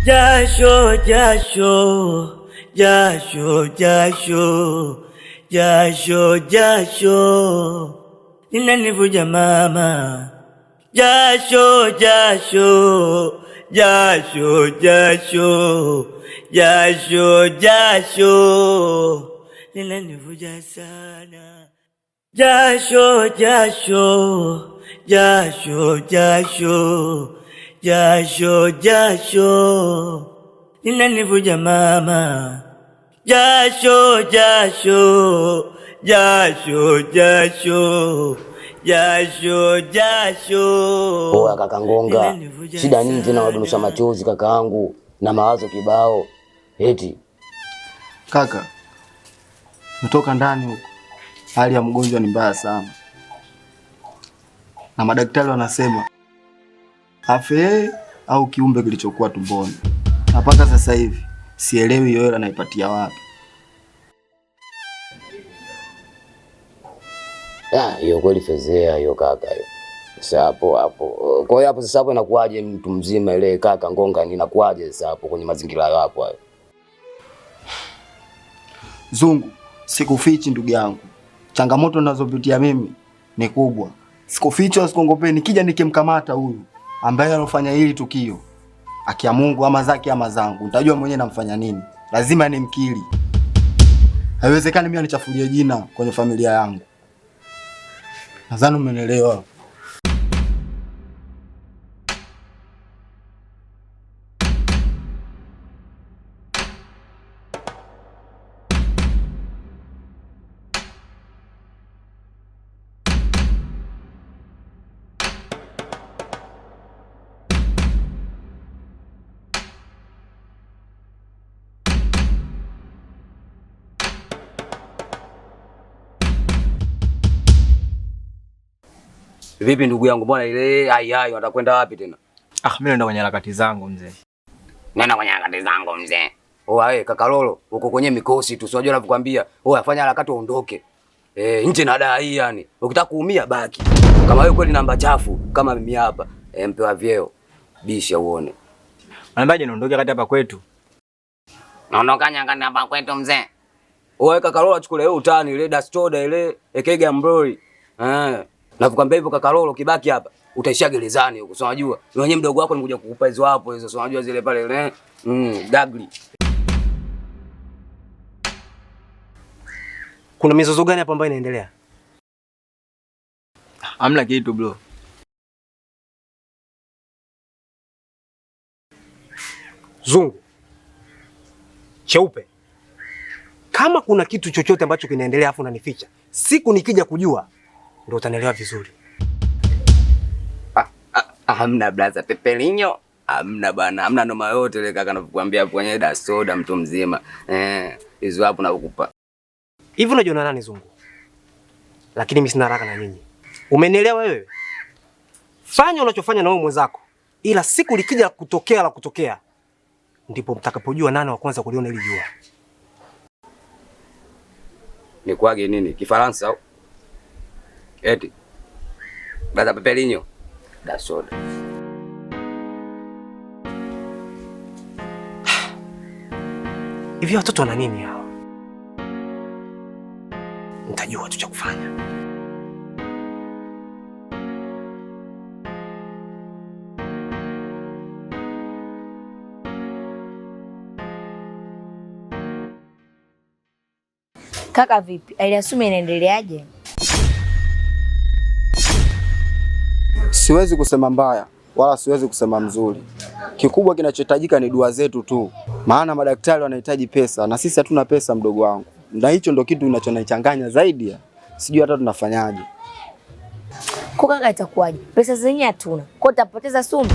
Jasho jasho jasho jasho jasho jasho linanivuja mama, jasho jasho jasho jasho jasho jasho linanivuja sana, jasho jasho jasho jasho jasho jasho linanivuja mama, jasho jasho jasho jasho jasho jasho. Oya kaka Ngonga, shida nini tena wadondosha machozi kakaangu na mawazo kibao? Eti kaka, natoka ndani huko, hali ya mgonjwa ni mbaya sana, na madaktari wanasema afe au kiumbe kilichokuwa tumboni. Na mpaka sasa hivi sielewi hiyo hela naipatia wapi. Hiyo kweli fezea hiyo kaka hiyo. Sasa hapo hapo. Kwa hiyo hapo sasa hapo inakuaje mtu mzima ile kaka Ngonga ni inakuaje sasa hapo kwenye mazingira hayo hapo hayo? Zungu, sikufichi ndugu yangu. Changamoto ninazopitia mimi ni kubwa. Sikufichi wala sikongopeni, nikija nikimkamata huyu ambaye alofanya hili tukio, akia Mungu ama zake ama zangu, nitajua mwenyewe namfanya nini. Lazima nimkili. Haiwezekani mimi anichafulie jina kwenye familia yangu. Nadhani umenielewa. Vipi ndugu yangu, mbona ile ai ai watakwenda wapi tena? Ah, mimi naenda kwenye harakati zangu mzee. Nenda kwenye harakati zangu mzee. Oa wewe kaka Lolo, uko kwenye mikosi tu, si unajua ninavyokuambia. Oa fanya harakati uondoke. Nje na daa hii yani. Ukitaka kuumia baki. Kama wewe kweli namba chafu kama mimi hapa, mpewa vyeo. Bisha uone. Unaambiaje niondoke kati hapa kwetu? Naondoka nyangani hapa kwetu mzee. Oa kaka Lolo achukue leo utani ile dastoda ile ekega mbroi. Nakukwambia hivyo kaka Lolo, ukibaki hapa utaishia gerezani huko. Si unajua? Wewe mwenyewe mdogo wako nimekuja kukupa hizo hapo hizo. Si unajua zile pale ile. Dagli. Kuna mizozo gani hapa ambayo inaendelea? Hamna kitu bro. Zungu cheupe, kama kuna kitu chochote ambacho kinaendelea afu unanificha, siku nikija kujua ndio utanielewa vizuri. Hamna blaza Pepelinyo. Hamna bana, hamna noma yote ile kaka nakukwambia hapo kwenye da soda mtu mzima. Hizo hapo nakukupa. Hivi unajua nani Zungu? Lakini mimi sina haraka na nyinyi. Umenielewa wewe? Fanya unachofanya na wewe mwenzako. Ila siku likija kutokea la kutokea, ndipo mtakapojua nani wa kwanza kuliona hili jua. Ni kwage nini? Kifaransa au? Eti blaza Pepelinyo da soda. Hivi watoto wana nini hao? Nitajua tu cha kufanya. Kaka vipi? Aliasumi inaendeleaje? Siwezi kusema mbaya wala siwezi kusema mzuri. Kikubwa kinachohitajika ni dua zetu tu. Maana madaktari wanahitaji pesa na sisi hatuna pesa mdogo wangu. Na hicho ndo kitu kinachonichanganya zaidi. Sijui hata tunafanyaje. Kwa kaka itakuwaje? Pesa zenyewe hatuna. Kwa tutapoteza sumu.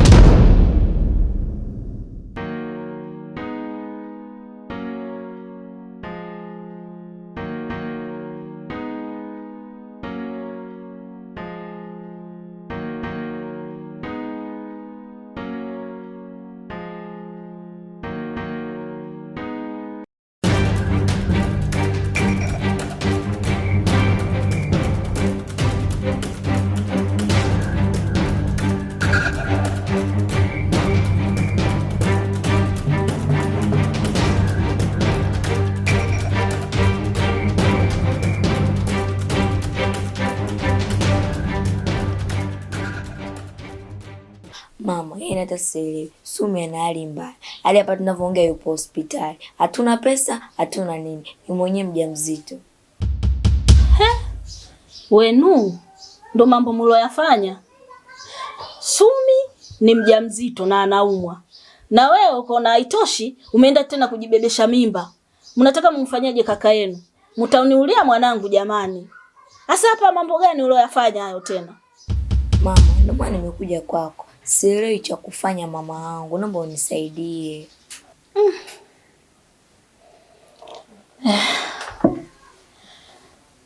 Mama, yeye hata sielewi. Sumi ana hali mbaya. Hadi hapa tunavyoongea yupo hospitali. Hatuna pesa, hatuna nini. Ni mwenyewe mjamzito. Wenu ndo mambo mlioyafanya. Sumi ni mjamzito na anaumwa. Na wewe uko na haitoshi, umeenda tena kujibebesha mimba. Mnataka mumfanyaje kaka yenu? Mtaniulia mwanangu jamani. Sasa hapa mambo gani ulioyafanya hayo tena? Mama, ndio maana nimekuja kwako. Sielewi cha kufanya mama wangu. Naomba unisaidie.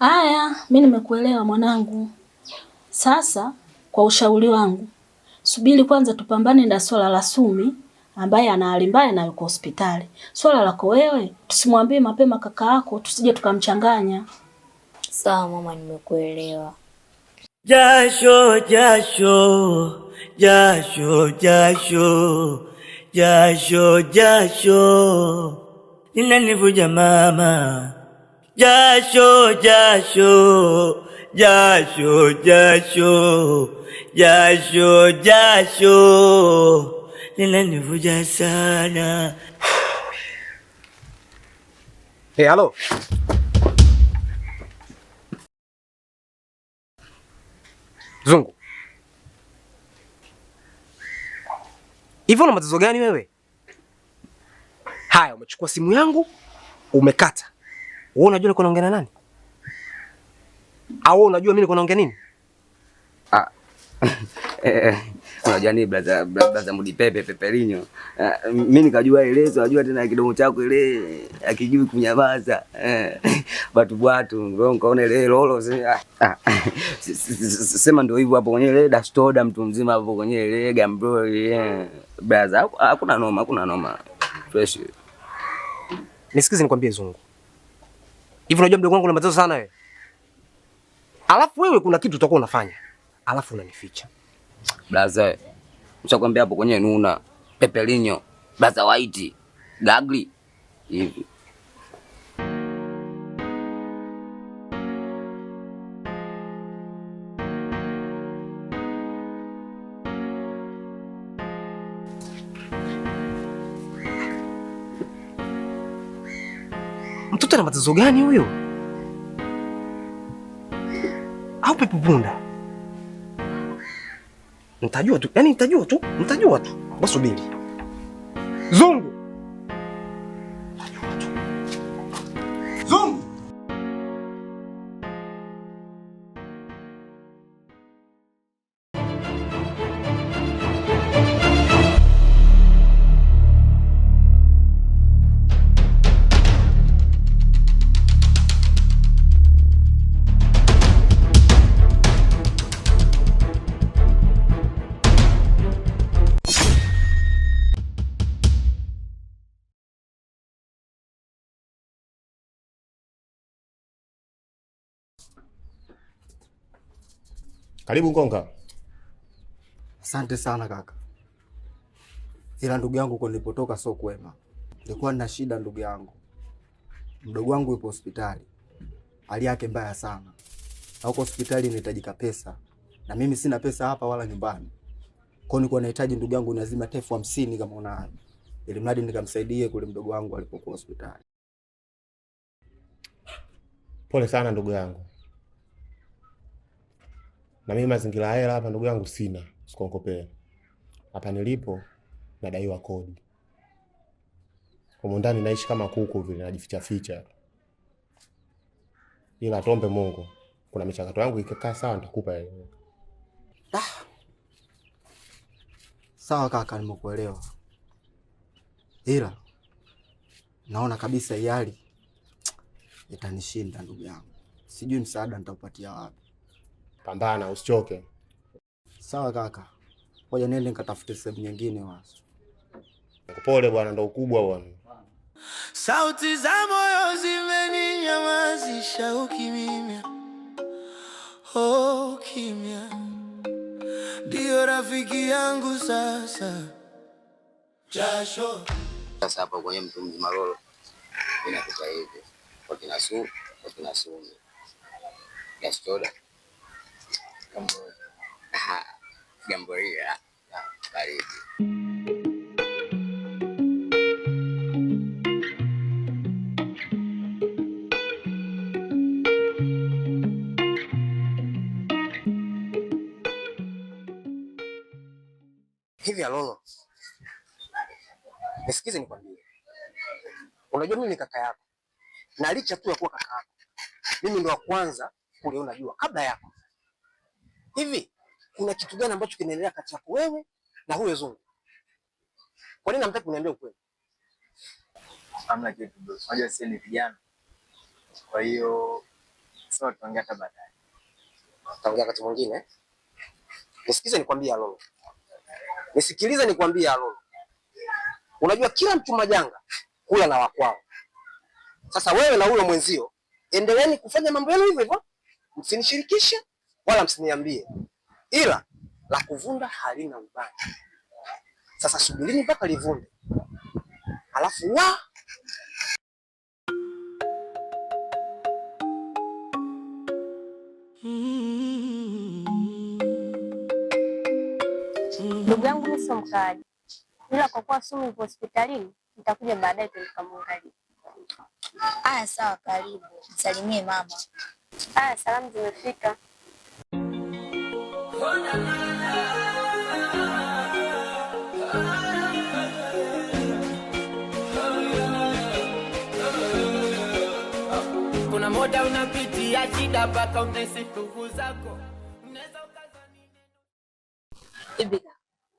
Aya, mimi nimekuelewa mwanangu. Sasa kwa ushauri wangu, subiri kwanza tupambane na swala la Sumi ambaye ana hali mbaya na yuko hospitali. Swala lako wewe, tusimwambie mapema kaka yako, tusije tukamchanganya. Sawa mama, nimekuelewa. Jasho, jasho, jasho, jasho, jasho, jasho, linanivuja mama. Jasho, jasho, jasho, jasho, jasho, jasho, linanivuja sana. Hey, halo. Zungu. Hivi una matatizo gani wewe? Haya, umechukua simu yangu, umekata. Wewe unajua niko naongea na nani? Au wewe unajua mimi niko naongea nini? Ah. Unajua nini brother, brother Mudi Pepe Pepelinyo. Mimi nikajua elezo, unajua tena kidomo chako ile akijui kunyamaza. Batu bwatu, ndio nikaona ile lolo sema ndio hivyo hapo kwenye ile dastoda mtu mzima hapo kwenye ile gambro ile brother, hakuna noma, hakuna noma. Fresh. Nisikize nikwambie Zungu. Hivi unajua mdogo wangu una matatizo sana wewe. Alafu wewe kuna kitu utakuwa unafanya. Alafu unanificha. Brother, nishakwambia hapo kwenye nuna, Pepelinyo, brother White, Gagli hivi. Mtoto ana matatizo gani huyo? Au pepo punda? Nitajua tu, yani nitajua tu, nitajua tu. Wasubiri. Zungu. Nitajua tu. Zungu. Karibu Ngonga. Asante sana kaka, ila ndugu yangu huko nilipotoka sio kwema. Nilikuwa nina shida ndugu yangu, mdogo wangu yupo hospitali, hali yake mbaya sana, na huko hospitali inahitajika pesa, na mimi sina pesa hapa wala nyumbani. Kwa hiyo nilikuwa nahitaji ndugu yangu lazima 50,000 kama unayo, ili mradi nikamsaidie kule mdogo wangu alipokuwa hospitali. Pole sana ndugu yangu. Na mimi mazingira ya hela hapa ndugu yangu sina, sikuongopea. Hapa nilipo nadaiwa kodi. Humu ndani naishi kama kuku vile, najificha ficha. Ila tuombe Mungu, kuna michakato yangu ikikaa sawa nitakupa hela. Sawa kaka, nimekuelewa, ila naona kabisa hii hali itanishinda ndugu yangu, sijui msaada nitaupatia wapi. Pambana, usichoke. Sawa kaka, ngoja niende nikatafute sehemu nyingine wazo. Pole bwana, ndo ukubwa bwana. Sauti za moyo zimeninyamazisha ukimya, oh kimya ndio rafiki yangu sasa. Jasho Sasa hapo kwenye mtu mzima lolo inakuta hivi kwa kina Su, kwa kina Sumi, Gastoda, Gamboria, Baridi. Hivi Alolo, nisikize nikwambie. Unajua mimi ni kaka yako, na licha tu ya kuwa kaka yako, mimi ndo wa kwanza kuliona jua kabla yako. Hivi kuna kitu gani ambacho kinaendelea kati yako wewe na huyo Zungu? Kwa nini hamtaki kuniambia ukweli? Hamna kitu bro. Unajua sisi ni vijana. Kwa hiyo sasa tutaongea hata baadaye. Tutaongea wakati mwingine. Nisikize nikwambie Alolo, nisikilize nikwambie Alolo. Unajua kila mchuma janga kula na wakwao. Sasa wewe na huyo mwenzio endeleeni kufanya mambo yenu hivyo hivyo, msinishirikishe wala msiniambie, ila la kuvunda halina ubaya. Sasa subirini mpaka livunde, alafu wa Ndugu yangu mimi sio mkaaji, ila kwa kuwa Sumi yupo hospitalini, nitakuja baadaye tukamwangalia. Aya, sawa, karibu. Msalimie mama. Aya, salamu zimefika. Kuna muda unapitia shida mpaka unahisi ndugu zako. Hivi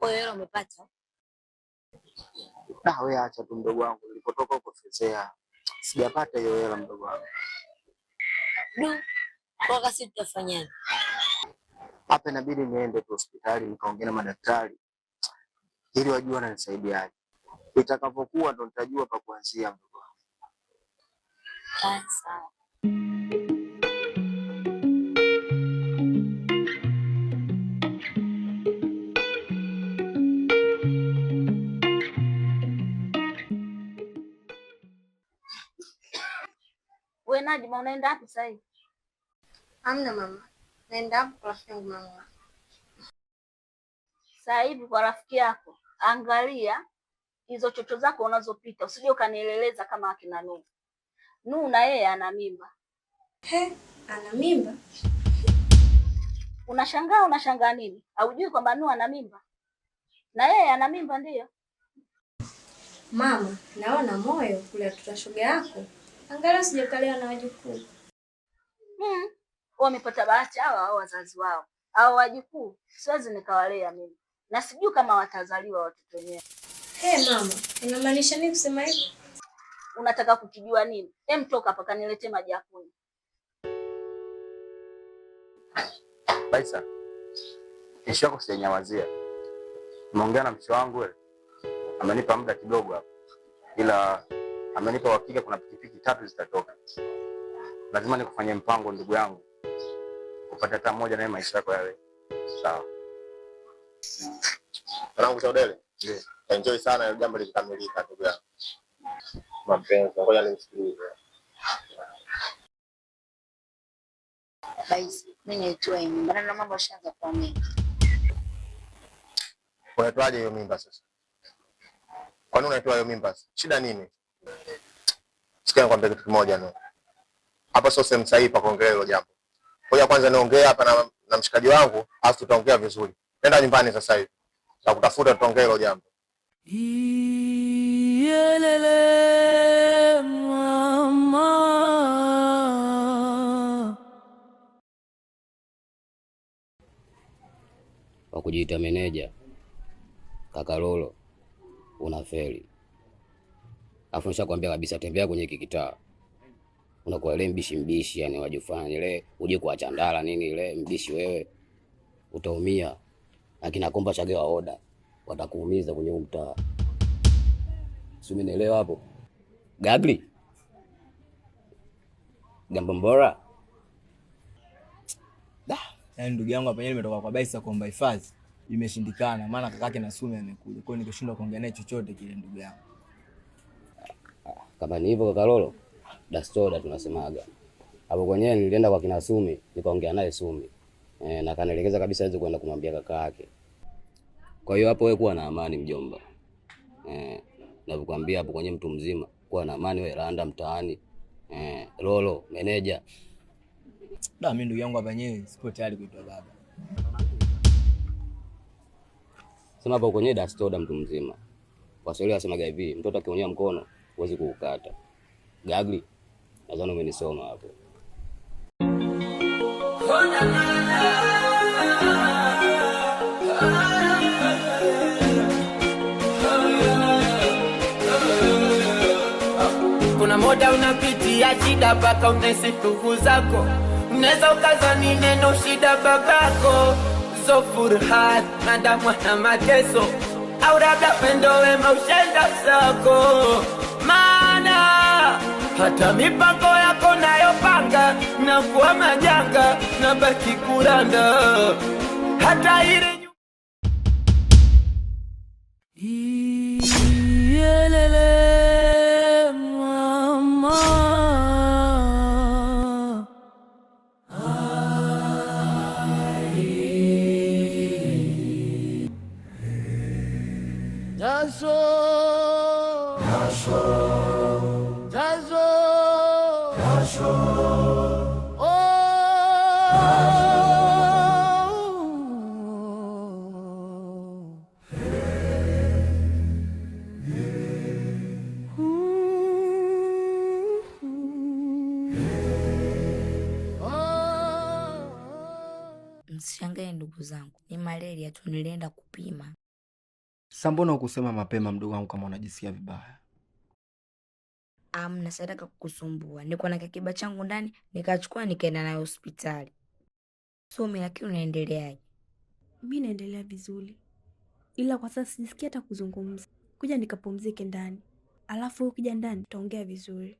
wewe hela umepata? Ah, wewe acha tu mdogo wangu, nilipotoka huko fezea. Sijapata hiyo hela mdogo wangu. Du, kwa kasi tutafanyaje? Hapa inabidi niende tu hospitali nikaongea na madaktari ili wajue wananisaidiaje. Itakapokuwa ndo nitajua pa kuanzia mdogo wangu. Ah, sawa. We Najma, unaenda wapi sasa hivi? Hamna mama, naenda hapo kwa rafiki yangu mama. Sasa hivi kwa rafiki yako, angalia hizo chocho zako unazopita, usije ukanieleleza kama akina Nuu. Nuu na yeye ana mimba. He, ana mimba? Unashangaa, unashangaa nini? Haujui kwamba Nuu ana mimba? Na yeye ana mimba ndiyo. Mama, naona moyo kule watoto shoga yako. Angalau usije ukalewa na wajukuu. Wamepata bahati hawa hao wazazi wao. Hao wajukuu siwezi nikawalea mimi. Na sijui kama watazaliwa watoto wenyewe. He mama, unamaanisha nini kusema hivyo? Unataka kukijua nini? Hem, toka hapa kaniletee maji ya kunywa. Baisa, ishu yako sijanyamazia. Nimeongea na mke wangu yule, amenipa muda kidogo hapa, ila amenipa uhakika kuna pikipiki 3 zitatoka. Lazima nikufanyie mpango ndugu yangu, upate hata moja naye maisha yako yawe sawa. Mwanangu Chaudele, Ndiyo. enjoy sana hilo jambo likikamilika ndugu yangu. Mapenzi, ngoja nimsikilize. Baisi, mimi naitoa hii mimba. Naona mambo yashaanza kuwa mengi. Unaitoaje hiyo mimba sasa? Kwa nini unaitoa hiyo mimba sasa? Shida nini? Sikia nikwambie kitu kimoja no. Hapa sio sehemu sahihi pa kuongelea hilo jambo. Ngoja kwanza niongee hapa na mshikaji wangu, alafu tutaongea vizuri. Nenda nyumbani sasa hivi. Nakutafuta tutaongea hilo jambo. Iyelele mama. Wa kujiita meneja kaka Lolo, unafeli. Alafu nishakwambia kabisa, tembea kwenye hiki kitaa. Unakuwa ile mbishi mbishi, yani wajifanya ile uje kuacha ndala nini ile mbishi wewe. Utaumia. Akina Komba Chage wa oda watakuumiza kwenye huu mtaa. Si umenielewa hapo? Gagli? Gambombora? Da. Yaani ndugu yangu hapa yeye nimetoka kwa Baisa kuomba hifadhi. Imeshindikana maana kakake na Sumi amekuja. Kwa hiyo nikashindwa kuongea naye chochote kile ndugu yangu. Kama ni hivyo kaka Lolo, dastoda tunasemaga. Hapo kwenyewe nilienda kwa kina Sumi, nikaongea naye Sumi. Na kanielekeza kabisa aweze kwenda kumwambia kaka yake. Kwa hiyo hapo wewe kuwa na amani mjomba. Navyokuambia hapo kwenye mtu mzima, kuwa na amani wewe, randa mtaani. Lolo, meneja. Da, mimi ndugu yangu hapa nyewe sipo tayari kuitwa baba. Sema hapo kwenye dastoda mtu mzima. Waswahili wasemaga hivi, mtoto akionyea mkono huwezi kuukata. Gagli, nadhani umenisoma hapo. Kuna muda unapitia shida mpaka unahisi ndugu zako, unaweza ukazani neno shida babako zo furhat madamwa na mateso, au labda pendo wema ushenda zako, maana hata mipango yako nayopanga na kuwa majanga na baki kuranda hata ile Yelele mama. Jaso, jaso, jaso, jaso. Oh. Msishangae ndugu zangu, ni malaria tu, nilienda kupima. Sasa mbona ukusema mapema mdogo wangu kama unajisikia vibaya? Amna, sadaka kukusumbua. Niko na kakiba changu ndani, nikachukua nikaenda nayo hospitali. Sumi, lakini unaendeleaje? Mi naendelea vizuri, ila kwa sasa sijisikii hata kuzungumza. Kuja nikapumzike ndani, alafu ukija ndani tutaongea vizuri.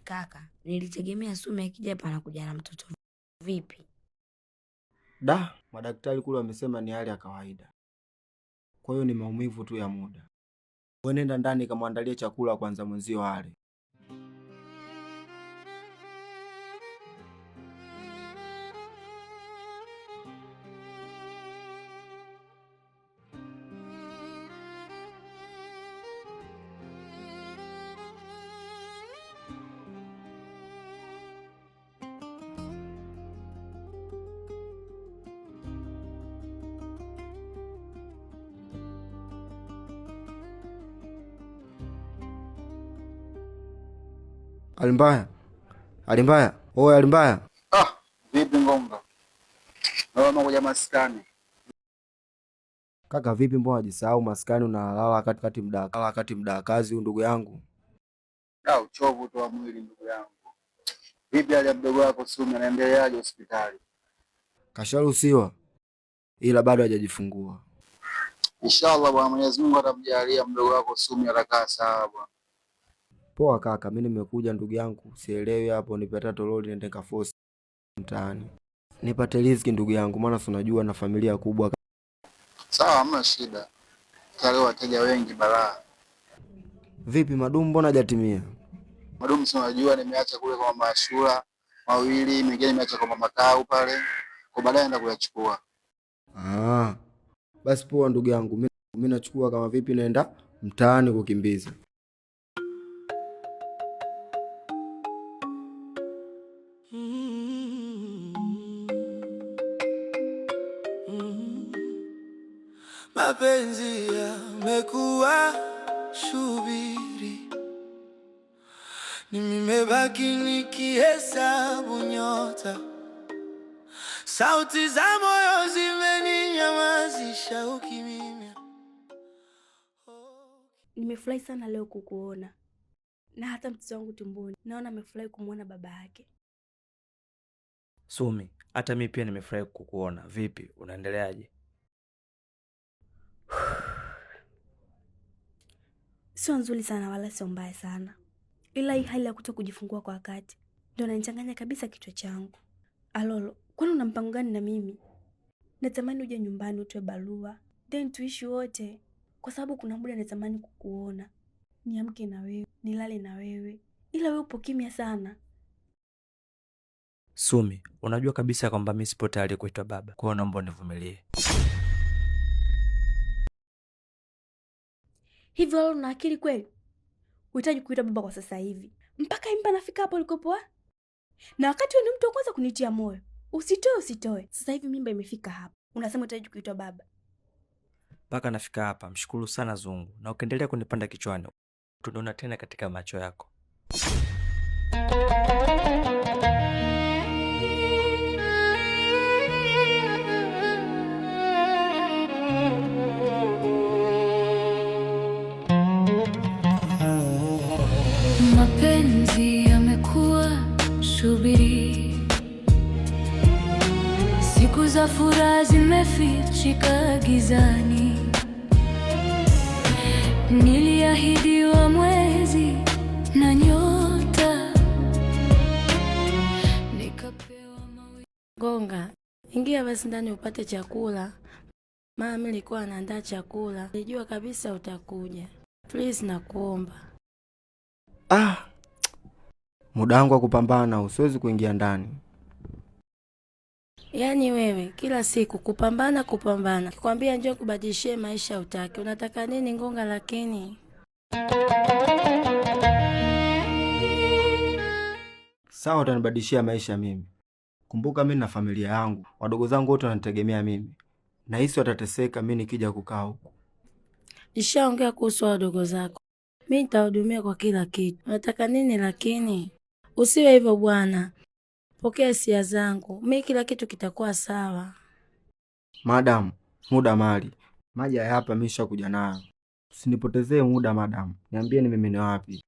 Kaka, nilitegemea Sumi akija hapa anakuja na mtoto. Vipi? Da, madaktari kule wamesema ni hali ya kawaida, kwa hiyo ni maumivu tu ya muda. Wewe nenda ndani kamwandalie chakula kwanza mwenzio ale. Alimbaya, Alimbaya, oye Alimbaya. Ah, vipi Ngomba? Naona kuja maskani. Kaka vipi, mbona unajisahau maskani, unalala katikati muda wakati muda kazi huyu ndugu yangu. Ah, uchovu tu wa mwili ndugu yangu. Vipi hali ya mdogo wako Sumi, anaendeleaje hospitali? Kasharuhusiwa ila bado hajajifungua. Inshallah bwana, Mwenyezi Mungu atamjalia mdogo wako Sumi atakaa sawa bwana. Poa kaka, mimi nimekuja ndugu yangu, sielewi hapo, nipe hata toroli niende kaforce mtaani nipate riziki ndugu yangu, maana si unajua na familia kubwa. Sawa, hamna shida. Leo wateja wengi balaa. Vipi madumu, mbona hajatimia? Madumu si unajua nimeacha kule kwa mama Ashura mawili, mengine nimeacha kwa mama Kau pale. Kwa baadaye naenda kuyachukua. Ah, basi poa ndugu yangu, mimi nachukua kama vipi, naenda mtaani kukimbiza. Mapenzi yamekuwa shubiri, nimebaki nikihesabu nyota, sauti za moyo zimeninyamazisha ukimimya. Nimefurahi sana leo kukuona, na hata mtoto wangu tumboni naona amefurahi kumwona baba yake. Sumi, hata mi pia nimefurahi kukuona. Vipi, unaendeleaje? Sio nzuri sana wala sio mbaya sana, ila hii hali ya kuto kujifungua kwa wakati ndio inanichanganya kabisa kichwa changu. Alolo, kwani una mpango gani na mimi? Natamani uje nyumbani utoe barua, then tuishi wote, kwa sababu kuna muda natamani kukuona, niamke na wewe, nilale na wewe, ila wewe upo kimya sana. Sumi, unajua kabisa kwamba mimi sipo tayari kuitwa baba. Kwa hiyo naomba univumilie. Hivyo wewe una akili kweli? Uhitaji kuitwa baba kwa sasa hivi, mpaka impa nafika hapo ulikopo, na wakati wewe ni mtu wa kwanza kunitia moyo, usitoe usitoe. Sasa hivi mimba imefika hapa, unasema uhitaji kuitwa baba. Mpaka nafika hapa, mshukuru sana Zungu, na ukiendelea kunipanda kichwani tunaona tena katika macho yako. Mapenzi yamekuwa shubiri, siku za furaha zimefichika gizani. Niliahidiwa mwezi na nyota, nikapewa Gonga, ingia basi ndani upate chakula. Mama mimi nilikuwa naandaa chakula, nilijua kabisa utakuja. Please nakuomba. Ah, muda wangu wa kupambana, usiwezi kuingia ndani. Yaani wewe kila siku kupambana kupambana, kikwambia njoo kubadilishie maisha utaki. Unataka nini Ngonga? Lakini Sawa, utanibadilishia maisha mimi. Kumbuka mimi na familia yangu, wadogo zangu wote wananitegemea mimi. Nahisi watateseka mimi nikija kukaa huku. Nishaongea kuhusu wadogo zako, mi nitahudumia kwa kila kitu. Unataka nini? Lakini usiwe hivyo bwana, pokea hisia zangu, mi kila kitu kitakuwa sawa. Madam, muda mali. Maji haya hapa mimi nishakuja nayo. Usinipotezee muda madam. Niambie ni mimi ni wapi.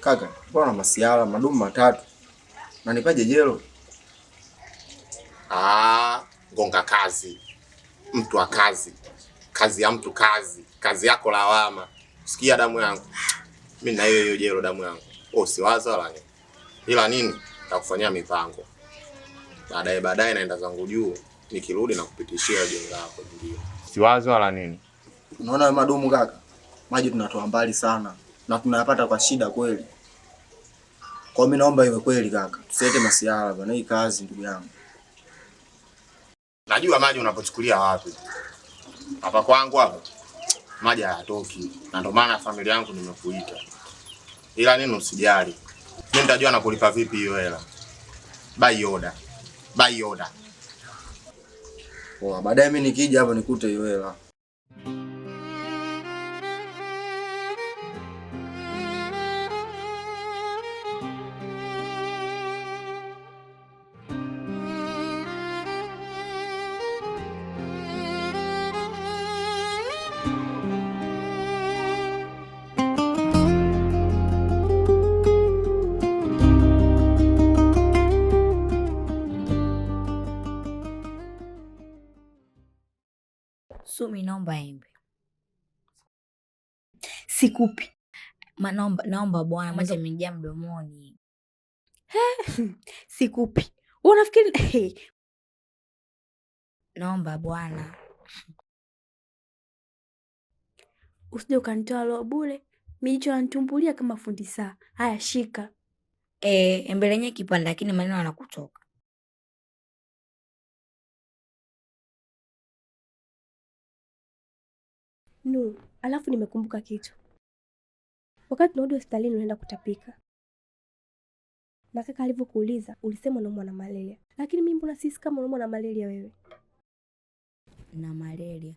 Kaka, mbona na masiara madumu matatu? Na nipaje jelo? Ah, gonga kazi. Mtu wa kazi. Kazi ya mtu kazi. Kazi yako lawama. Sikia damu yangu. Mimi na hiyo hiyo jelo damu yangu. Wewe usiwaza wala nini. Ila nini? Nitakufanyia mipango. Baadaye baadaye naenda zangu juu, nikirudi na kupitishia jelo lako ndio. Siwazo wala nini. Unaona madumu kaka? Maji tunatoa mbali sana na tunayapata kwa shida kweli. Kwa mimi naomba iwe kweli kaka. Tusilete masiara bwana, hii kazi ndugu yangu. Najua maji unapochukulia wapi. Hapa kwangu hapa maji hayatoki, na ndio maana familia yangu nimekuita. Ila nini usijali. Mimi nitajua nakulipa vipi hiyo hela. Buy order. Buy order. Poa, baadaye mimi nikija hapo nikute hiyo hela. Sumi, naomba embe. Sikupi. Ma, naomba, naomba bwana, maji yamejaa mdomoni. Sikupi. Wewe unafikiri hey. Naomba bwana. Usije ukanitoa roho bure. Mijicho ananitumbulia kama fundi saa. Haya shika. Embe lenyewe kipande lakini maneno yanakutoka. Nu, alafu nimekumbuka kitu. Wakati tunarudi hospitalini unaenda kutapika. Na kaka alivyokuuliza, ulisema unaumwa na malaria. Lakini mimi mbona sisi kama unaumwa na malaria wewe? Na malaria.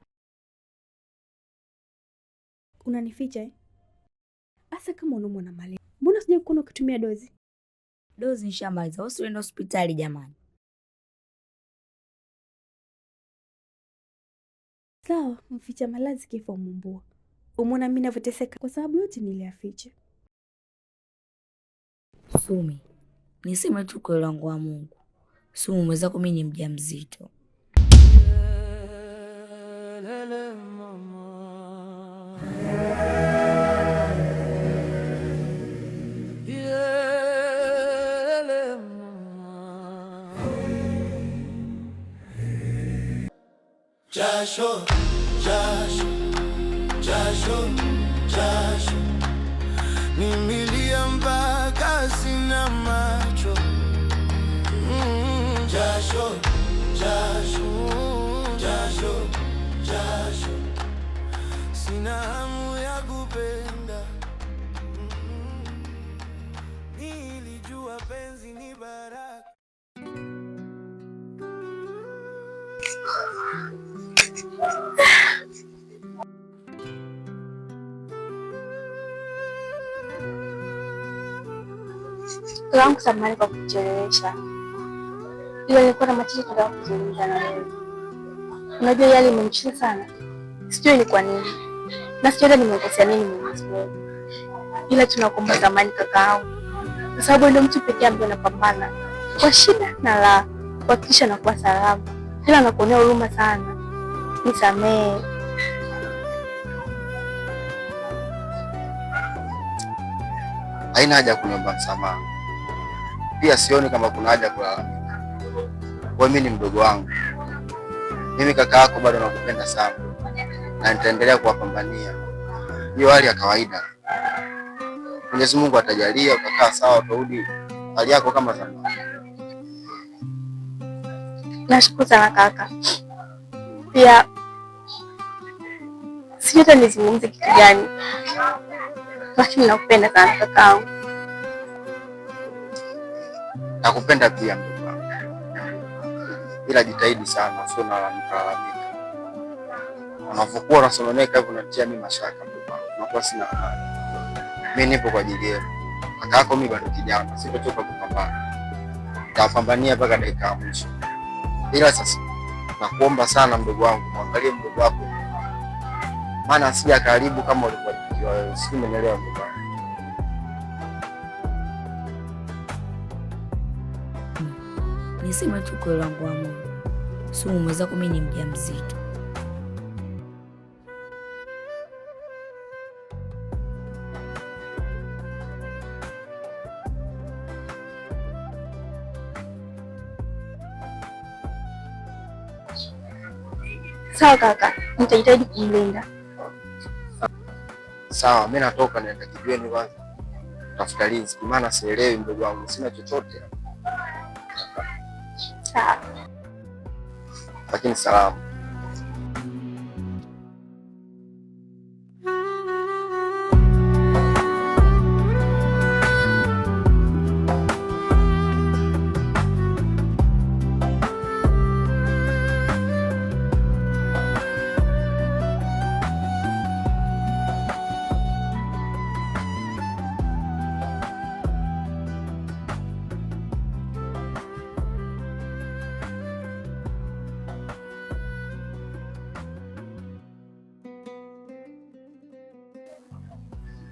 Unanificha eh? Asa kama unaumwa na malaria, mbona sijai kuona ukitumia dozi? Dozi nishamaliza. Wewe usiende hospitali jamani. Sawa, mficha malazi kifo mumbua. Umeona mimi ninavyoteseka kwa sababu yote niliyaficha. Sumi, niseme tu kweli wangu wa Mungu. Sumi mwenzako mimi ni mjamzito. Jasho, jasho, jasho, jasho. Nimelia mpaka sina macho. Jasho, jasho, jasho, jasho. Sina hamu ya kupenda. Nilijua penzi ni baraka. Wangu samahani kwa kuchelewesha, ila nilikuwa na machache nataka kuzungumza na wewe. Unajua yale imenichisha sana, sijui ni kwa nini na sijui hata nimekosea nini Mwenyezi Mungu, ila tunakuomba samahani kakaangu, kwa sababu ndio mtu pekee ambaye anapambana kwa shida na raha kuhakikisha nakuwa salama, ila nakuonea huruma sana, nisamehe. Haina haja ya kuniomba msamaha. Pia sioni kama kuna haja ya kulalamika. Wewe mimi ni mdogo wangu. Mimi kaka yako bado nakupenda sana. Na nitaendelea kuwapambania. Hiyo hali ya kawaida. Mwenyezi Mungu atajalia utakaa sawa, utarudi hali yako kama zamani. Nashukuru sana kaka. Pia sijui hata nizungumze kitu gani, lakini nakupenda sana kakaangu. Nakupenda pia mdogo wangu. Ila jitahidi sana, sio unalalamika. Unavyokuwa unasononeka hivyo unatia mimi mashaka mdogo wangu. Nakuwa sina amani. Mimi nipo kwa ajili yenu. Kaka yako mimi bado kijana, sitochoka kupambana. Nitapambania mpaka dakika ya mwisho. Ila sasa nakuomba sana mdogo wangu, muangalie mdogo wako. Maana asija karibu kama ulivyokuwa wewe. Sijui umenielewa mdogo wangu. Niseme tu kweli wangu wa Mungu. Sumi mwenzako mimi ni mjamzito. Sawa kaka, nitajitahidi kumlinda. Sawa, mimi natoka naenda kijiweni kwanza tafuta riziki, maana sielewi mdogo wangu, sina chochote. Sawa. Lakini salama.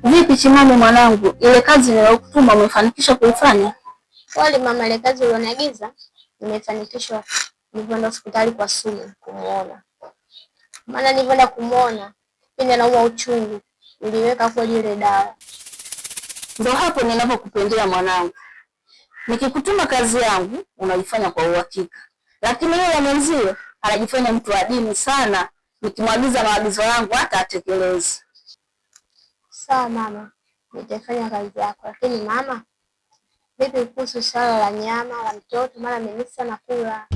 Vipi Chimame mwanangu, ile kazi niliyokutuma umefanikisha kuifanya? Kweli mama, ile kazi ulioniagiza nimefanikishwa. Nilipoenda hospitali kwa Sumi kumuona, maana nilipoenda kumuona pindi anauma uchungu, niliweka kweli ile dawa. Ndio hapo ninapokupendea mwanangu. Nikikutuma kazi yangu unaifanya kwa uhakika. Lakini yule mwenzio anajifanya mtu adimu sana. Nikimwagiza maagizo yangu hata atekeleze. Sawa mama, nitafanya kazi yako. Lakini mama, vipi kuhusu swala la nyama la mtoto? Maana mimi sana kula.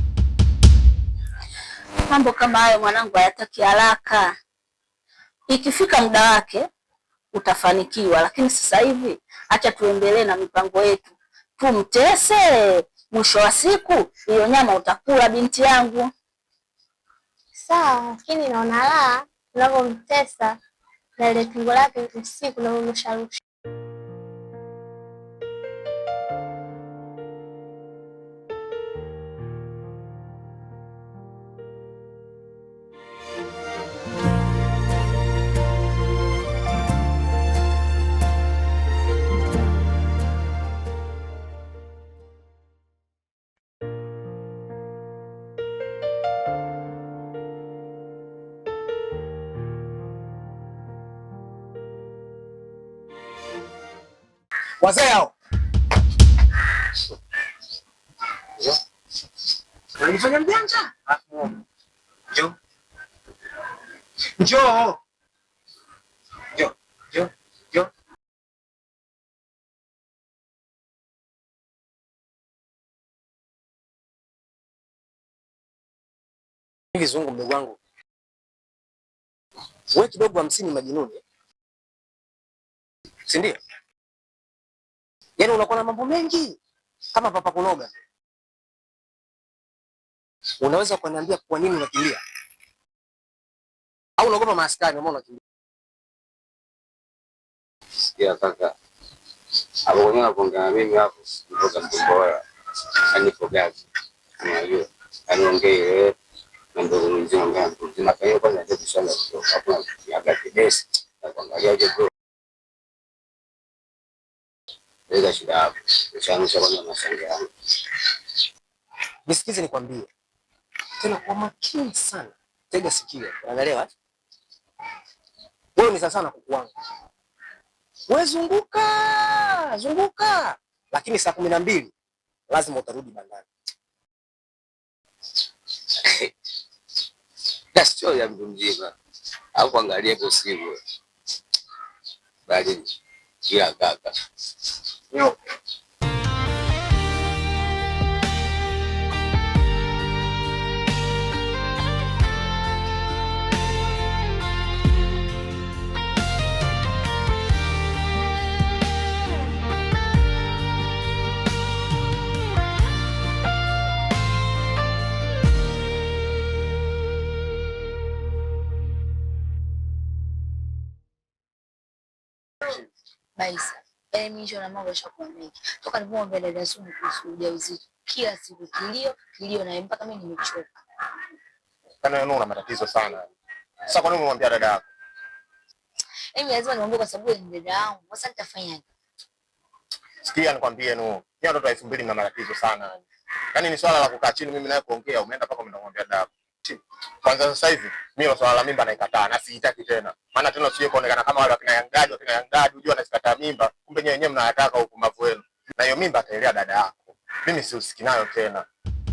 Mambo kama hayo mwanangu hayataki haraka. Ikifika muda wake utafanikiwa, lakini sasa hivi acha tuendelee na mipango yetu. Tumtese, mwisho wa siku hiyo nyama utakula binti yangu. Sawa, lakini naona la unavyomtesa na ile tumbo lake usiku unavyomrusharusha. Wazee hao. Unajifanya mjanja? Njoo. Njoo. Njoo. Njoo. Njoo. Hivi Zungu mdogo wangu. Wewe kidogo 50 majinuni. Si ndio? Yaani unakuwa na mambo mengi kama papa kunoga. Unaweza kuniambia kwa nini unakimbia? Au unaogopa maaskari ambao unakimbia? Sikia kaka. Hapo kwenye unapoongea na mimi hapo, mboga mboga. Yaani fogazi. Unajua. Yaani ongee ile na ndogo mzima ongea mtu mzima. Kwa hiyo kwanza ndio kusema kutoka hapo na kidesi na kuangalia je bro. Weka shida hapo. Ushaanza kwanza mashangi yangu. Nisikize nikwambie. Tena kwa makini sana. Tega sikio. Unaelewa? Wewe ni sawa na kuku wangu. Wewe zunguka, zunguka. Lakini saa 12 lazima utarudi bandani. That's sio ya mtu mzima. Au kuangalia kwa simu. Bali kila kaka. Yo. Baisa. Yaani mimi na mambo yashakuwa mengi. Toka nilipomwambia dada Sumu kuhusu ujauzito, kila siku kilio, kilio na mpaka mimi nimechoka. Kana wewe una matatizo sana. Sasa kwa nini umemwambia dada yako? Mimi lazima niombe kwa sababu ni dada yangu. Sasa nitafanyaje? Sikia nikwambie Nuhu, ni watoto 2000 na matatizo sana. Yaani ni swala la kukaa chini mimi naye kuongea, umeenda mpaka umeenda dada yako. Kwanza sasa hivi mimi swala la mimba naikataa na siitaki tena. Maana tena usije kuonekana kama wale wakina Yangaji, wakina Yangaji unajua anasikataa mimba, kumbe nyewe wenyewe mnayataka upumbavu wenu. Na hiyo mimba ataelea dada yako. Mimi sihusiki nayo tena.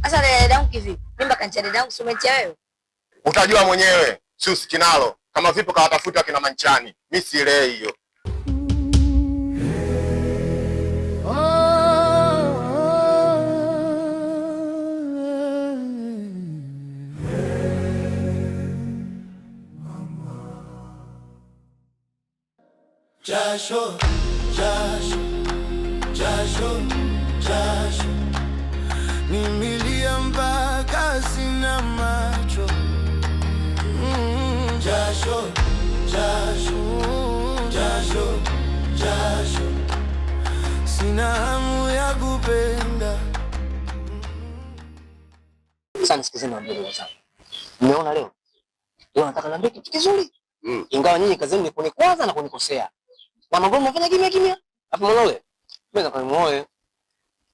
Sasa dada yangu kivipi? Mimba kancha dada yangu, si umetia wewe? Utajua mwenyewe, sihusiki nalo. Kama vipo kawatafuta wakina Manchani, mimi sielewi hiyo. Jasho, jasho, jasho, jasho. Nimelia mpaka sina macho. Jasho, jasho, jasho, jasho. Sina hamu ya kupenda. Sasa nisikizeni niwaambie ndugu zangu. Mmeona leo? Leo nataka niambie kitu kizuri. Ingawa nyinyi kazi yenu ni kunikwaza na kunikosea. Na mambo mnafanya kimya kimya. Hapo mwana ule. Mimi nataka nimuoe.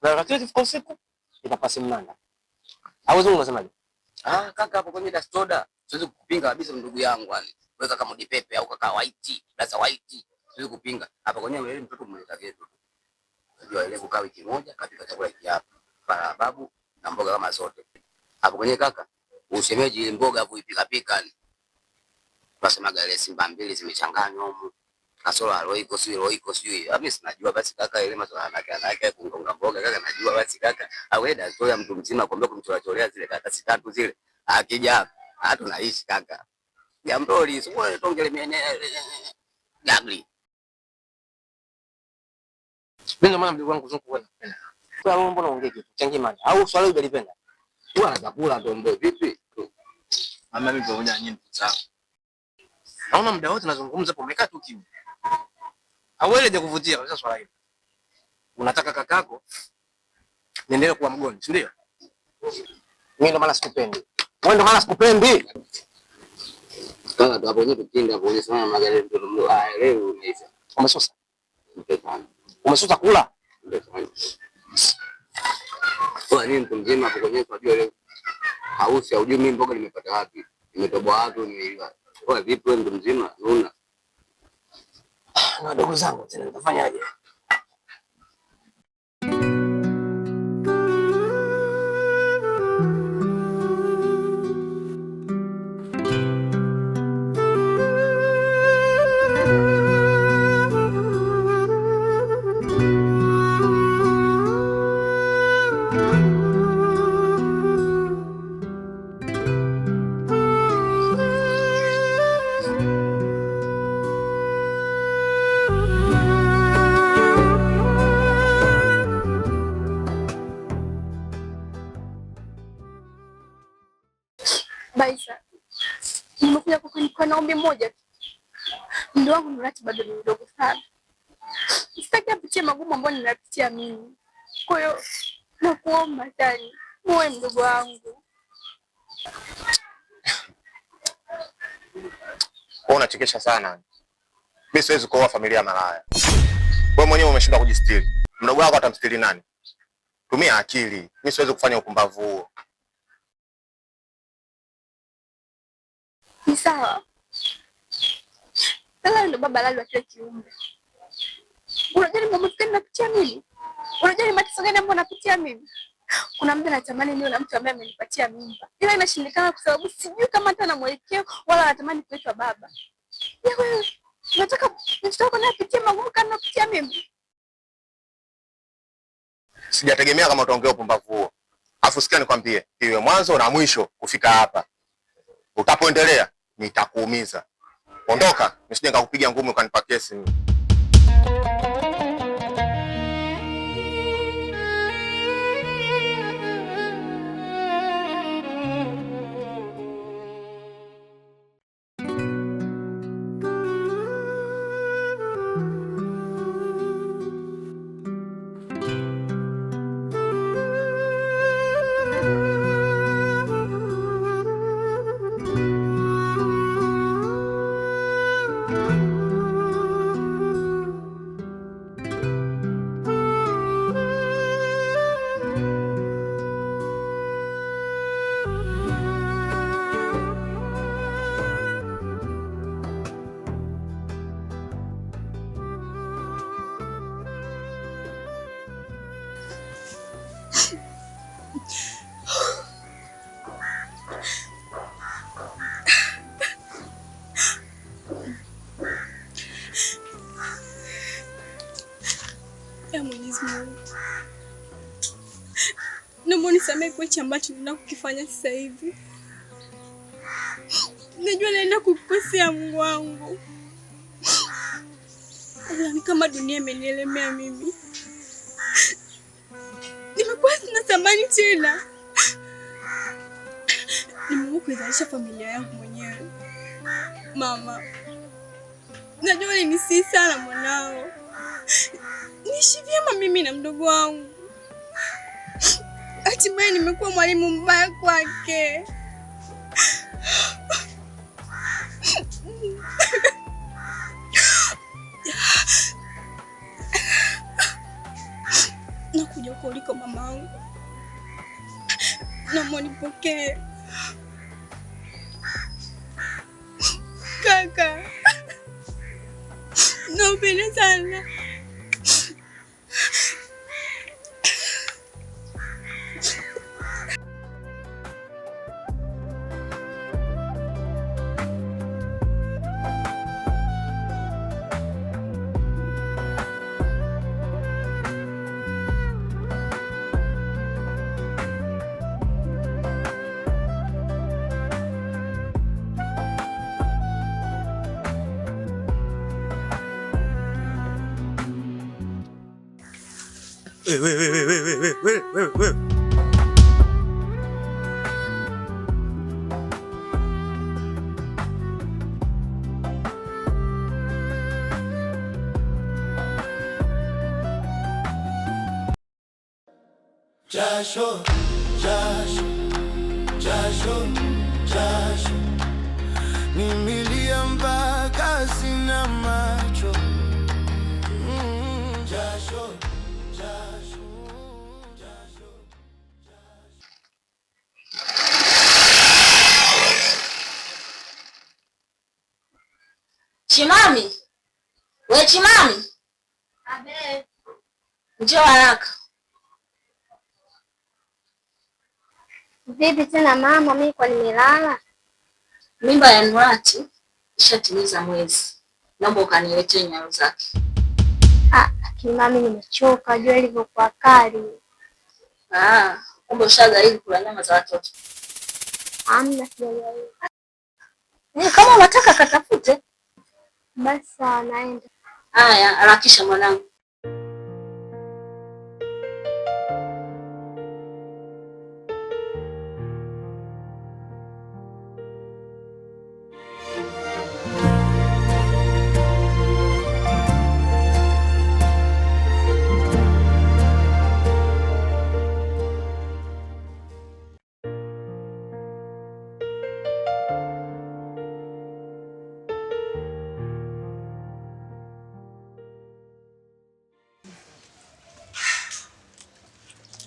Na wakati ikifika usiku itapasi mnanda. Au wewe unasemaje? Ah, kaka hapo kwenye dastoda siwezi kukupinga kabisa ndugu yangu yani. Wewe kaka Mudi Pepe au kaka White, Blaza White, siwezi kupinga. Hapa kwenye wewe mtoto mleta geto. Unajua ile kukaa wiki moja kapika chakula hiki hapa. Para babu na mboga kama zote. Hapo kwenye kaka, ushemeji ile mboga hapo ipika pika. Tunasemaga ile simba mbili zimechanganywa humu. Kasoro aloiko sio roiko sio. Mimi sinajua basi kaka ile masuala yake yake kungonga mboga kaka najua basi kaka. Aweda story ya mtu mzima kwambia kumchora zile kaka si tatu zile. Akija hata naishi kaka. Jambroli sio tongele mimi gagli. Mimi ndo maana mdogo wangu Zungu wewe nakupenda. Kwa hiyo mbona ongee kitu? Changie mada. Au swali hujalipenda? Huwa anakula ndo vipi? Ama mimi pamoja na nyinyi ndugu zangu. Naona muda wote nazungumza hapo umekaa tu kimya. Au wewe je kuvutia kabisa swala hili? Unataka kakako niendelee kuwa mgonjwa, si ndio? Mimi ndo maana sikupendi. Wewe ndo maana sikupendi. Kaka tu hapo nyewe tukinda hapo nyewe sana magari ndio ndio leo umeisha. Umesusa. Umesusa kula? Kwa nini mtu mzima hapo kwenye unajua leo hausi haujui mimi mboga nimepata wapi? Nimetoboa wapi nimeiva. Kwa vipi wewe mtu mzima unaona? Na wadogo zangu tena nitafanyaje? Baisa, nimekuja kwako nikiwa na ombi moja tu. Mdogo wangu Nurati bado ni mdogo sana, sitaki apitie magumu ambayo ninapitia mimi. Kwa hiyo nakuomba Tani, muwe mdogo wangu. Wewe unachekesha sana. Mimi siwezi kuoa familia malaya. Wewe mwenyewe umeshindwa kujistiri. Mdogo wako atamstiri nani? Tumia akili. Mimi siwezi kufanya upumbavu huo. Ni sawa. Sasa ndo baba lali wa kila kiumbe. Unajua ni maumivu gani napitia mimi? Unajua ni mateso gani ambayo napitia mimi? Kuna muda natamani niwe na mtu ambaye amenipatia mimba, ila inashindikana kwa sababu sijui kama hata na mwelekeo wala natamani kuitwa baba. Ya wewe, unataka mtoto wako naye apitie magumu kama napitia mimi? Sijategemea kama utaongea upumbavu huo. Afu sikia nikwambie, iwe mwanzo na mwisho kufika hapa. Utapoendelea nitakuumiza. Ondoka, nisije nikakupiga ngumi ukanipa kesi mimi. Ya Mwenyezi Mungu, naomba unisamehe kwa hichi ambacho ninaenda kukifanya sasa hivi. Najua naenda kukosea Mungu wangu, ila ni kama dunia imenielemea mimi. Nimekuwa sina thamani tena. Nimeamua kuizalisha familia yangu mwenyewe. Mama, najua ulinisihi sana mwanao, niishi vyema mimi na mdogo wangu. Hatimaye nimekuwa mwalimu mbaya kwake. Nakuja huko uliko mamangu, naomba nipokee kaka. Naupenda sana. Wewe wewe wewe wewe. Jasho, jasho, jasho, jasho. Nimelia mpaka sina macho. Jasho, jasho, jasho. Chimami, we Chimami. Abe. Njoo haraka. Vipi tena mama, mimi kwa nimelala. Mimba ya Nurati ishatimiza mwezi, naomba ukaniletee nyayo zake. Ah, lakini mami nimechoka, jua ilivyokuwa kali. Ah, kumbe ushajaribu kula nyama za watoto? Hamna, sijajaribu. Kama unataka katafute. Basi sawa, naenda. Haya, harakisha mwanangu.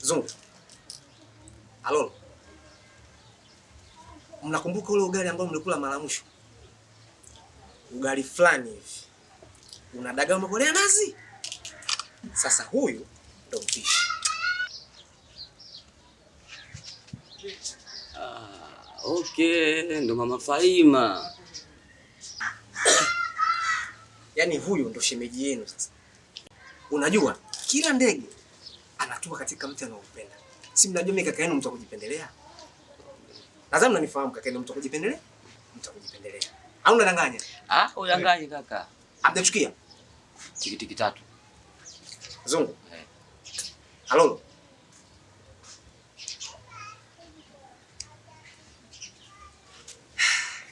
Zungu. Alolo. Mnakumbuka ule ugali ambao mlikula mara mwisho? Ugali fulani hivi. Una dagaa umekolea nazi? Sasa huyu ndo mpishi. Okay, ndo Mama Faima. Yaani huyu ndo shemeji yenu sasa. Unajua kila ndege anatua katika mti anaoupenda. Si mnajua mimi kaka yenu mtu wa kujipendelea? Nadhani mnanifahamu kaka yenu mtu wa kujipendelea? Mtu wa kujipendelea. Au unadanganya? Ah, udanganyi kaka. Hamjachukia? Tikitiki tatu. Zungu. Alolo.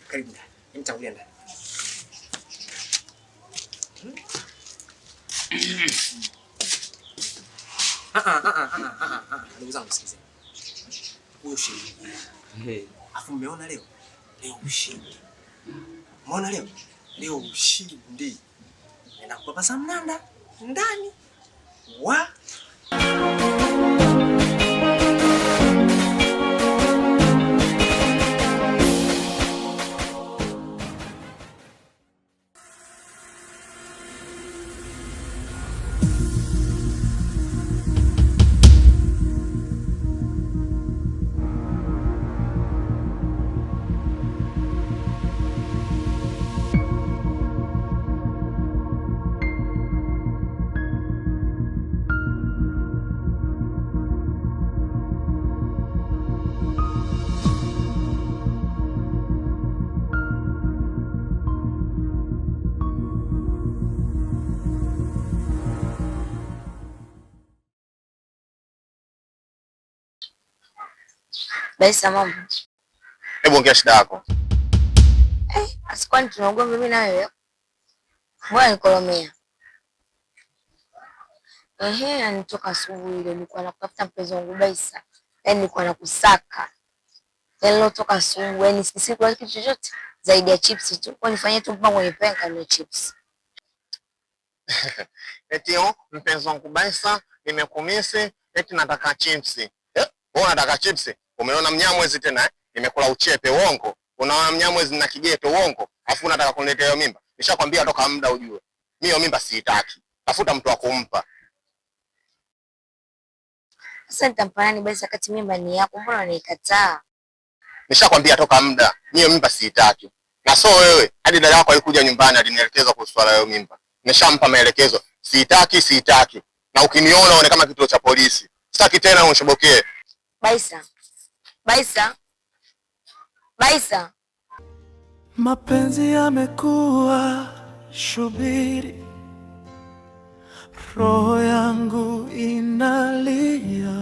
Karibu ndani. Nimtangulia ndani. Ndugu zangu sikizeni. Huyo shemeji. Afu mmeona leo? Leo ushindi. Umeona leo? Leo ushindi. Nenda kupapasa mnanda ndani wa Baisa, mambo. Hebu ongea shida yako. Asikwani tuna ugomvi mimi na wewe? Mbona nikolomea? Ehe, nitoka asubuhi ile nilikuwa nakutafuta mpenzi wangu Baisa. Yaani nilikuwa nakusaka. Yaani leo toka asubuhi, yaani sikula kitu chochote zaidi ya chips tu. Kwa nifanyie tu mpango nipe nikanunue chips. Eti oh, mpenzi wangu Baisa, nimekumisi, eti nataka chips. Eh, wewe unataka chips? Umeona mnyamwezi tena eh? Nimekula uchepe uongo. Unaona mnyamwezi na kigeto uongo. Alafu unataka kuniletea hiyo mimba. Nishakwambia toka muda ujue. Mimi hiyo mimba siitaki. Tafuta mtu wa kumpa. Sasa nitampa nani basi wakati mimba ni yako? Mbona unanikataa? Nishakwambia toka muda. Mimi hiyo mimba siitaki. Na so wewe, hadi dada yako alikuja nyumbani alinielekeza kuhusu swala hiyo mimba. Nishampa maelekezo. Siitaki, siitaki. Na ukiniona uone kama kituo cha polisi. Sitaki tena unishobokee. Baisa. Baisa. Baisa. Mapenzi yamekuwa shubiri, Roho yangu inalia.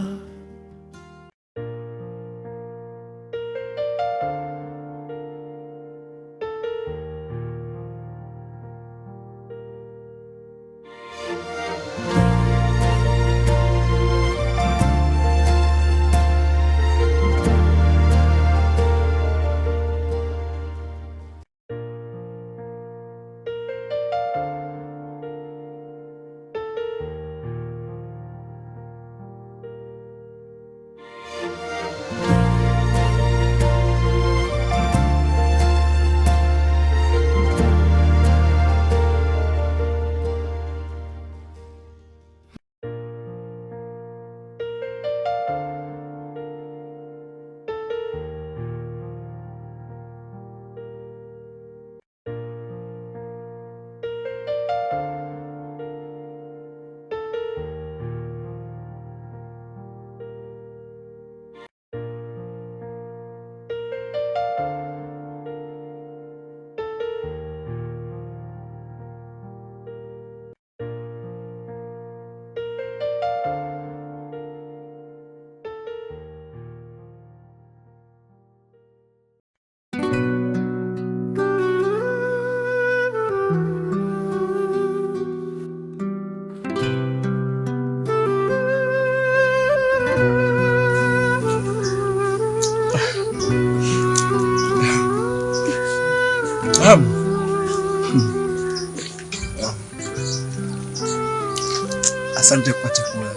Asante kwa chakula.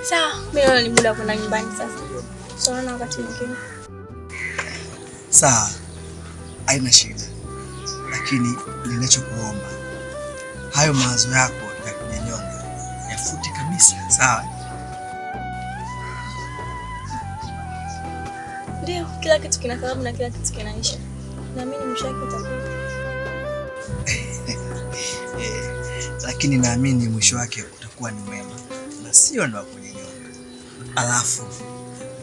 Sawa, mimi naona ni muda kwenda nyumbani sasa. Tutaonana wakati mwingine. Sawa, haina shida, lakini ninachokuomba, hayo mawazo yako ya kujinyonga yafute kabisa, sawa? Ndio, kila kitu kina sababu na kila kitu kinaisha. Naamini mwisho wake utakuwa. Lakini naamini mwisho wake utakuwa ni mwema na sio ni wa kujinyonga. Alafu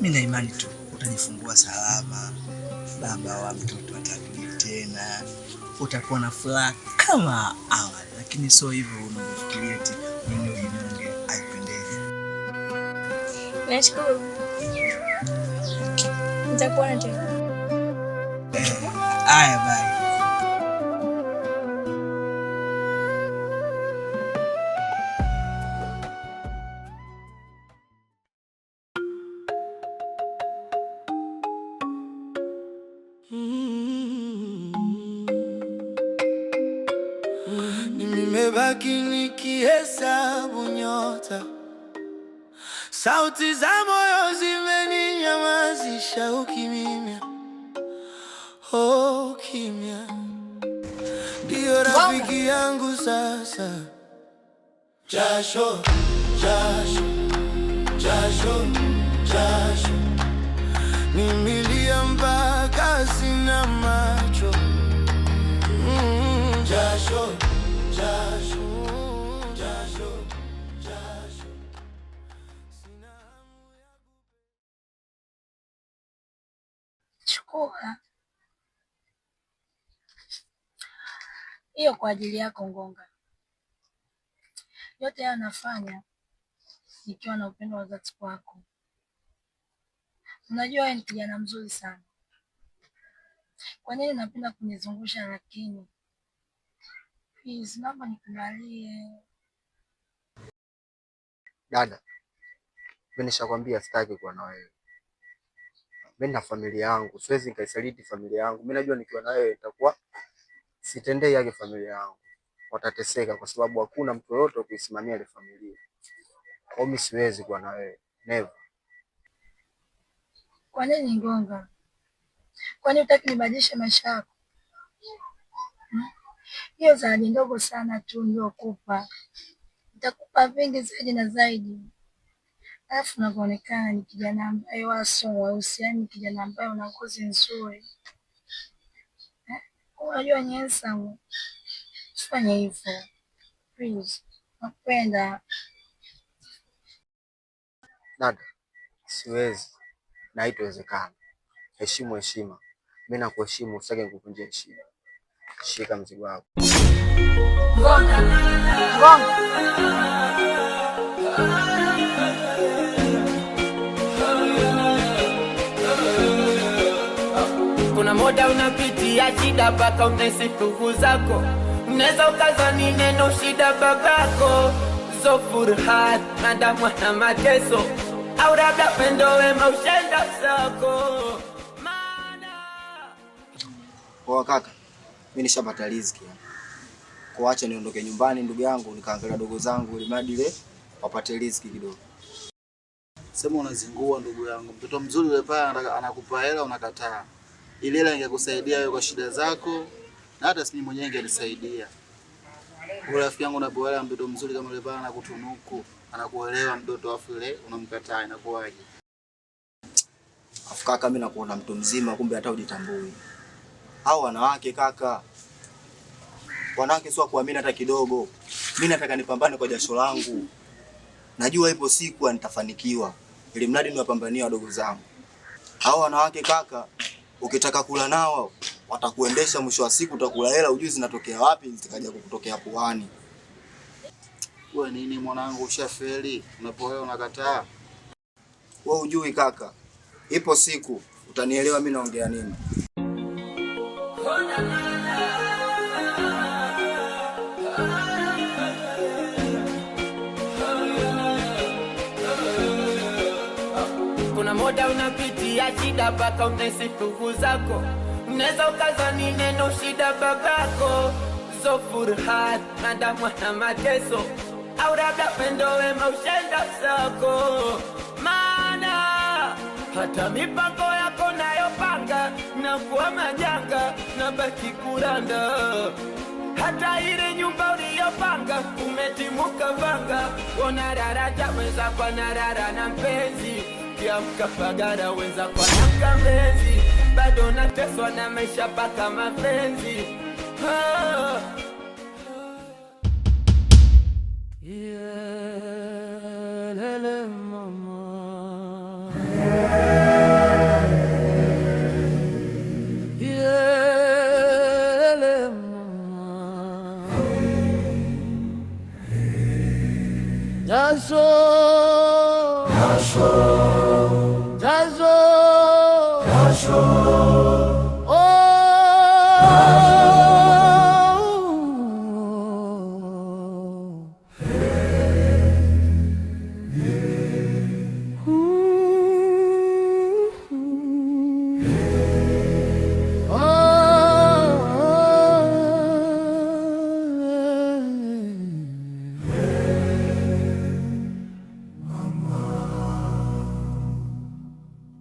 mimi na imani tu utajifungua salama, baba wa mtoto atarudi tena, utakuwa na furaha kama awali, lakini sio hivyo unavyofikiria eti mimi ujinyonge, haipendezi. Nashukuru. Nitakuona tena. Haya, bye. Nimebaki nikihesabu nyota, sauti za moyo zimeninyamazisha ukimya. Oh, kimya ndiyo rafiki yangu sasa. Jasho, jasho, jasho, jasho, nimelia mpaka sina macho. Jasho, jasho, jasho, jasho. Chukua hiyo kwa ajili yako Ngonga. Yote haya nafanya nikiwa na upendo wa dhati kwako. Unajua wewe ni kijana mzuri sana. Kwa nini napenda kunizungusha lakini? Please, naomba nikubalie. Dada, mimi nishakwambia sitaki kuwa na wewe. Mimi na familia yangu, siwezi nikaisaliti familia yangu. Mimi najua nikiwa na wewe nitakuwa sitendei yake familia yangu, watateseka kwa sababu hakuna mtu yoyote kuisimamia ile familia. Kwa hiyo mimi siwezi kuwa na wewe, never. Kwa nini Ngonga? Kwani hutaki nibadilishe maisha yako? Hiyo zawadi ndogo sana tu niliyokupa, nitakupa vingi zaidi na zaidi. Alafu unavyoonekana ni kijana ambaye wala sio mweusi, yaani ni kijana ambaye una ngozi nzuri. Unajua ni handsome. Usifanye hivyo. Please, nakupenda. Dada, siwezi na haitowezekana. Heshimu heshima. Mimi nakuheshimu, usitake nikuvunjie heshima. Shika mzigo wako. Ngonga. Ngonga. Kuna muda unapitia shida mpaka unahisi ndugu zako, unaweza ukazani neno shida babako zofurhat madamwa na mateso, au labda pendo wema ushenda zako. Kwa kaka, mimi nishapata riziki. Kwa acha niondoke nyumbani ndugu yangu nikaangalia dogo zangu ili mradi ile wapate riziki kidogo. Sema unazingua ndugu yangu. Mtoto mzuri yule pale anakupa hela unakataa. Ile hela ingekusaidia wewe kwa shida zako na hata simi mwenyewe ingenisaidia. Wewe rafiki yangu unapewa hela, mtoto mzuri kama yule pale anakutunuku, anakuelewa mtoto, afu ile unamkataa, inakuwaje? Afu kaka, mimi nakuona mtu mzima kumbe hata hujitambui. Hao wanawake kaka, wanawake sio kuamini hata kidogo. Mimi nataka nipambane kwa jasho langu. Najua ipo siku nitafanikiwa, ili mradi niwapambanie wadogo zangu. Hao wanawake kaka, ukitaka kula nao watakuendesha, mwisho wa siku utakula hela hujui zinatokea wapi, zikaja kukutokea puani. Wewe nini mwanangu, ushafeli? Unapoea unakataa. Wewe hujui kaka, ipo siku utanielewa mimi naongea nini. Kuna muda unapitia shida mpaka unahisi ndugu zako, unaweza ukazani neno shida babako zofurhat madamwa na mateso, au labda pendo wema ushenda zako. Maana hata mipango yako nayopanga na kuwa majanga na baki kuranda, hata ile nyumba uliyopanga umetimuka vanga, unararaja weza kwa narara na mpenzi kiamka pagara wenza kwa namka mpenzi, bado nateswa na maisha paka mapenzi. Yelele mama. Yelele mama. Jasho. Jasho.